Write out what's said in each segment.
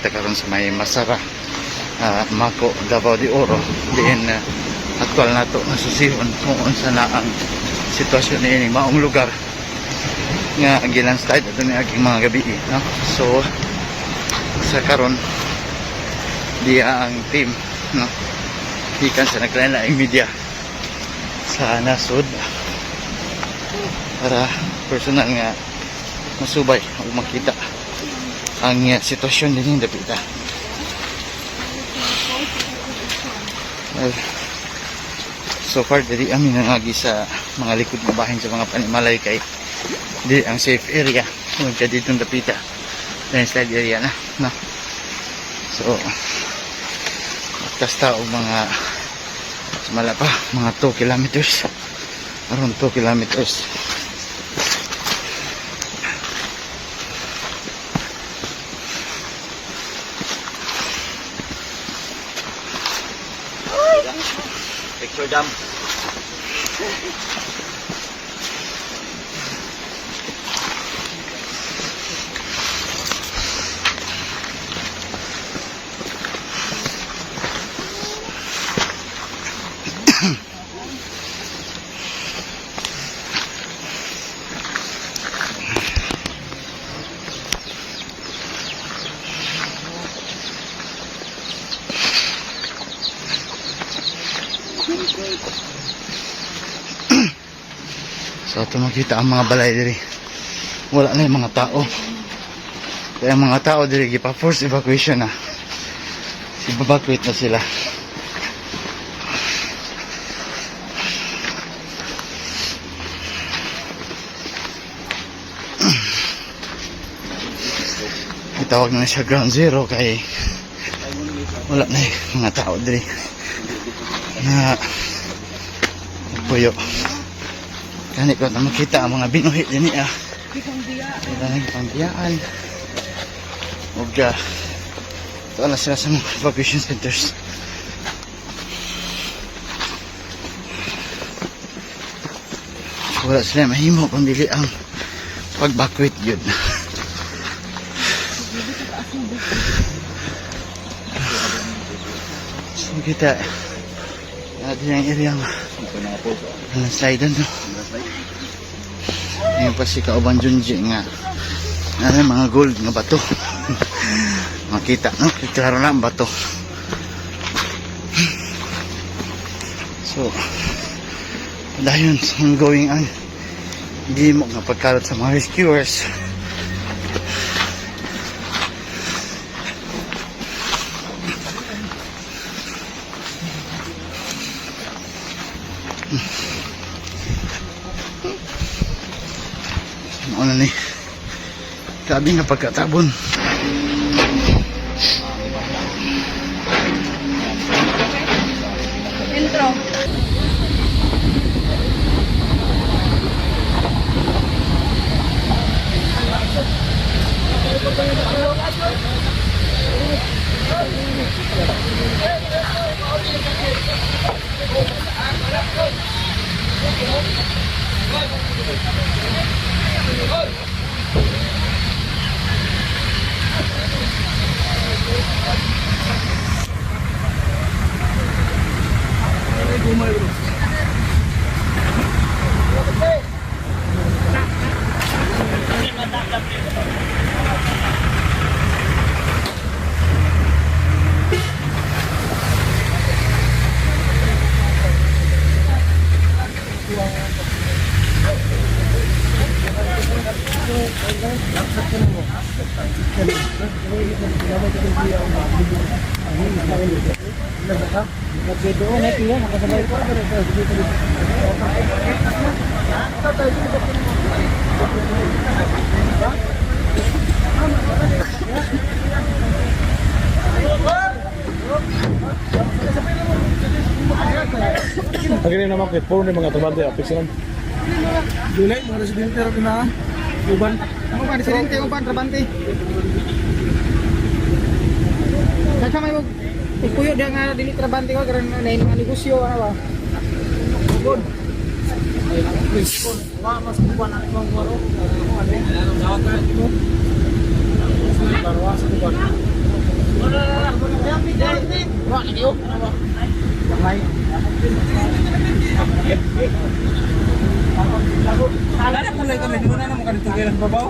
Ta karon sa may Masara, Maco, Davao de Oro. Diin aktual nato nasusihon kung unsa na ang sitwasyon niining maong lugar nga gilandslide ato niaging mga gabi, no? So sa karon diya ang team, no, gikan sa naglain-laing media sa nasod para personal nga masubay o makita ang sitwasyon din dapita. Well, so far diri ami nangagi sa mga likod nga bahin sa mga panimalay kay di ang safe area kung ka dito dapita landslide area na, no? So tas ta og mga sumala pa mga 2 kilometers, around 2 kilometers. Picture jam. So ato makita ang mga balay diri. Wala na yung mga tao. Kaya ang mga tao diri gipa force evacuation na. I-evacuate na sila. Itawag na siya ground zero kay wala na yung mga tao diri na puyo. Kani ko na makita ang mga binuhi din ah. Wala na pambiyaan. Ug ito na sila sa mga evacuation centers. So, wala sila mahimo kung dili ang pag-evacuate yun. So kita natin ang area nga landslide, no? Ngayon pa si Kauban Junji nga ano, mga gold nga bato. Makita, no? Klaro na ang bato. So, dayon ongoing ang gimo nga pagkalot sa mga rescuers. Ano ni? Grabe nga pagkatabon. Intro. Pag naman kay puro ni mga trabante apik sila. Dili, mga residente ra na. Uban. Ano ba, residente, uban, trabante. Kaya may mag puyo diya nga dili trabante ko karon na mga negosyo ano ba. Ugod. Wa mas uban ang imong waro. Barwa sa uban. Wala na kulay kami, di mo na naman kanito kailan babaw.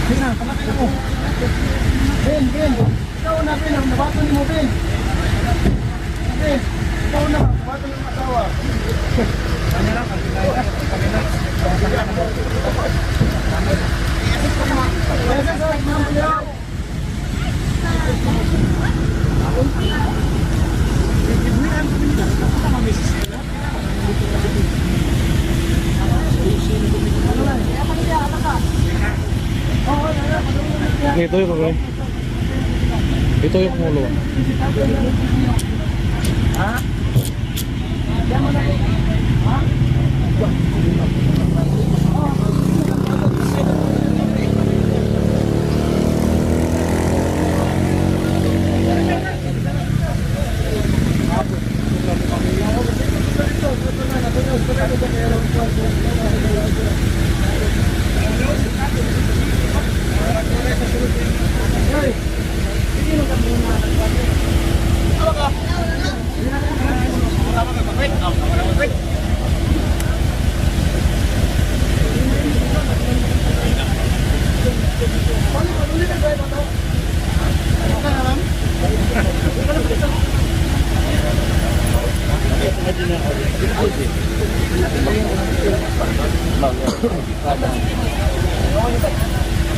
Pina, palapit mo. Ben, Ben, ikaw na, Ben, ang nabato ni mo, Ben. Ben, ikaw na, nabato ng asawa. Ito yung okay. Ito yung kumulo.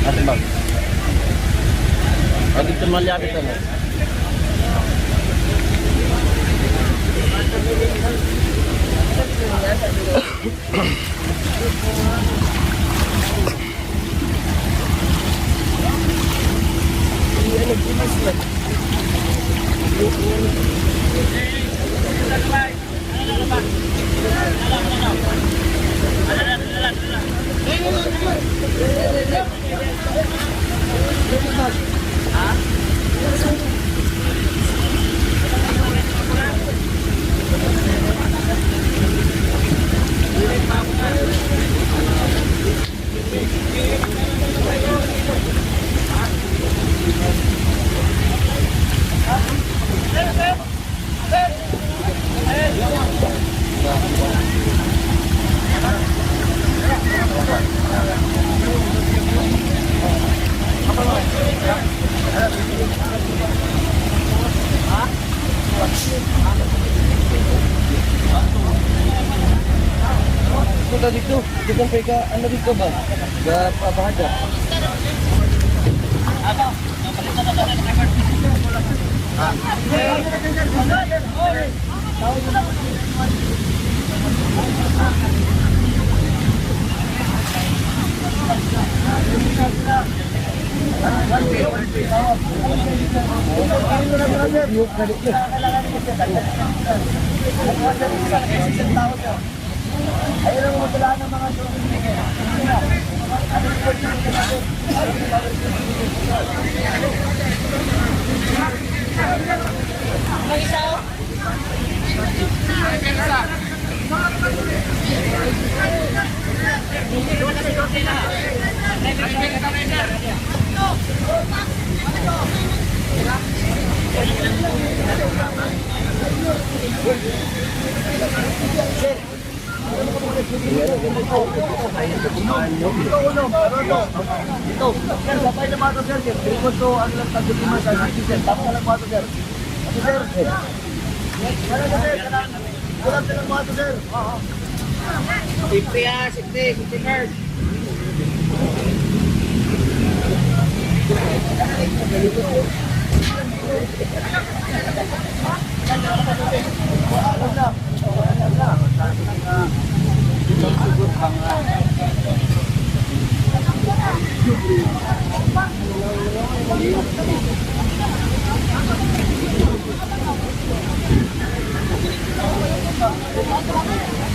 Ating bag. Ating tumalyabit ano. Punta dito. Dito ka, ano dito ba? Ga pabahada. Safety ah, safety, safety first.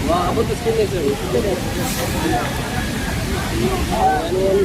Wah, abot skin sir. So,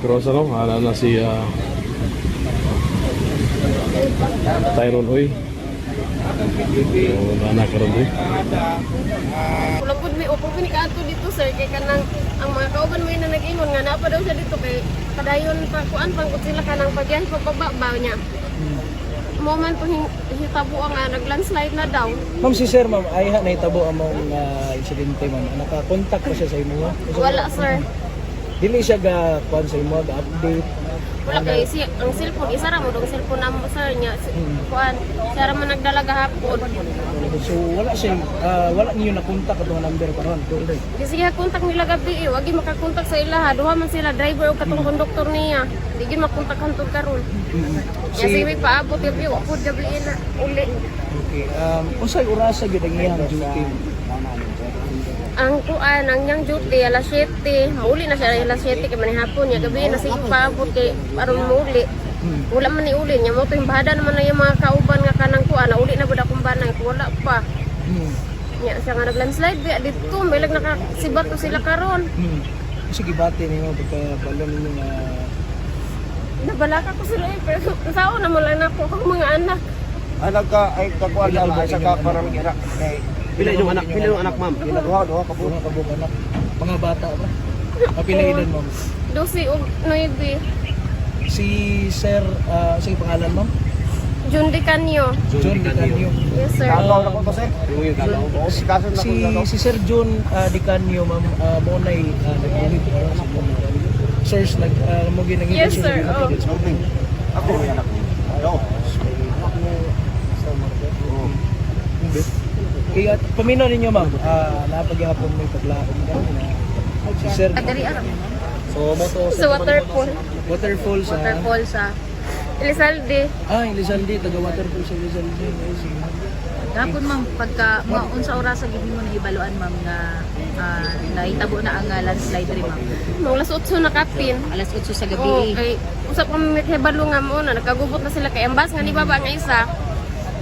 cross ano, ana na si Tyron Uy. So, nana karon diri. Wala pud may upo ni kaadto dito, sir, kay kanang ang mga kauban mo na nag-ingon nga naa pa daw siya dito kay padayon pa kuan pangkot sila kanang pagyan pababa ba niya. Mo man po hitabo ang nga nag-landslide na daw. Ma'am, si sir, ma'am, ay ha, nahitabo ang mga insidente, ma'am. Nakakontak pa siya sa imo? Wala, sir. Dili siya ga kuan sa imo, ga update. Wala kay si ang cellphone isa ra mo dong cellphone namo, sir, niya si, kuan siya ra man nagdala gahapon. So wala siya wala niyo na kontak atong number karon. Di sige kontak nila gabi eh. Wagi makakontak sa ilaha. Duha man sila, driver o katong konduktor niya. Di gyud makontak hantod karon. Ya sige may paabot gabi, wa pud gabi na uli. Okay. Unsay orasa gyud ang iyang duty? Ang kuan ang niyang duty alas 7. Mauli na siya alas 7 kay manihapon niya gabi na sige paabot kay aron mauli. Wala man ni uli niya mo to imbahada naman na yung mga kauban nga kanang kuan na uli na bud akong banay wala pa. Nya siya nga naglandslide biya dito may lag nakasibat to sila karon. Sige bati nimo pagka balon ninyo nga Nabalaka ko sila eh, pero sao na mo lang na ako akong mga anak. Anak ka ay kakuan na sa ka parang ira kay pila yung anak, pila yung anak, ma'am? duha duha ka Duha ka buok anak. Mga bata ba? Kapila edad, ma'am? 12 ug 9. Si sir, sige pangalan, ma'am? June de Canyo. John Dicanio. Yes, sir. Kagaw na ko to, sir. Oo, si kaso na ko Si si Sir John Dicanio, ma'am, mo nay nag-ulit karon sa mga sirs nag mo ginangita Yes, sir. Oh. Ako may anak. Oo. Kaya paminaw ninyo, ma'am, napaghapon may paglaom karon na si Sir Adali aram. So mo to Sa waterfall. Waterfall sa Waterfall sa Elizalde. Ah, Elizalde, taga waterfall sa Elizalde. Ay, sige. Gapon, ma'am, pagka mga unsa oras sa gid mo nahibaluan, ma'am, nga nahitabo na ang landslide rin, ma'am? Mga alas 8 na kapin. Alas 8 sa gabi. Oo, kay usap kami may kahibalo nga mo na nagkagubot na sila kay ambas nga ni baba nga isa.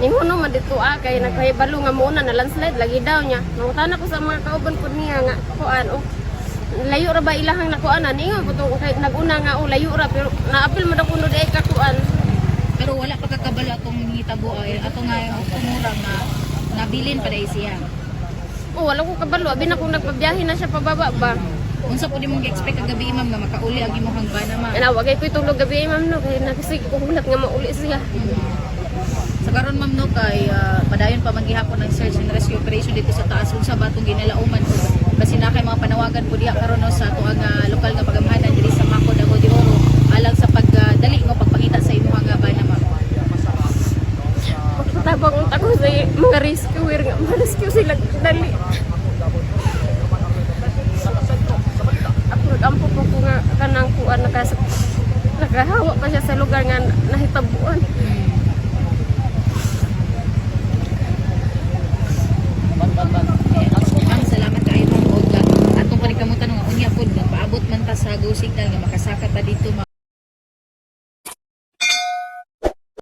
Ninguno man dito kay nagkahibalo nga mo na landslide lagi daw niya. Nangutana ko sa mga kauban ko niya nga kuan oh layo ra ba ilahang nakuan na ningon ko to kay naguna nga oh layo ra pero naapil man daw kuno di ay kakuan. Pero wala pa kakabalo atong hitabo ay ato nga tumura nga nabilin pa dai siya. Oh, wala ko kabalo abi na kung nagpabiyahe na siya pababa ba. Unsa po di mong gi-expect kagabi, ma'am, nga makauli ang imong bana, ma'am? Ana wagay ko'y tulog gabi ma'am no kay nagsig ko hulat nga mauli siya. Sa karon, ma'am, no, kay padayon pa man gihapon ang search and rescue operation dito sa taas, unsa ba atong ginalauman ko kasi na kay mga panawagan po diha karon, no, sa atuang lokal nga pagamhanan diri sa Maco, Davao de Oro alang sa pagdali nga pagpangita sa imong nga bana, ma'am? Pagpatabang unta ko sa mga rescuer nga ma-rescue sila dali. Ako nag-ampo po ko nga kanang kuan nakahawa pa siya sa lugar nga nahitabuan. Ma'am, salamat kaayo, ma'am, og atong panikamutan nga unya pod nagpaabot man ta ta sa Go Signal nga makasaka ta dito, ma'am.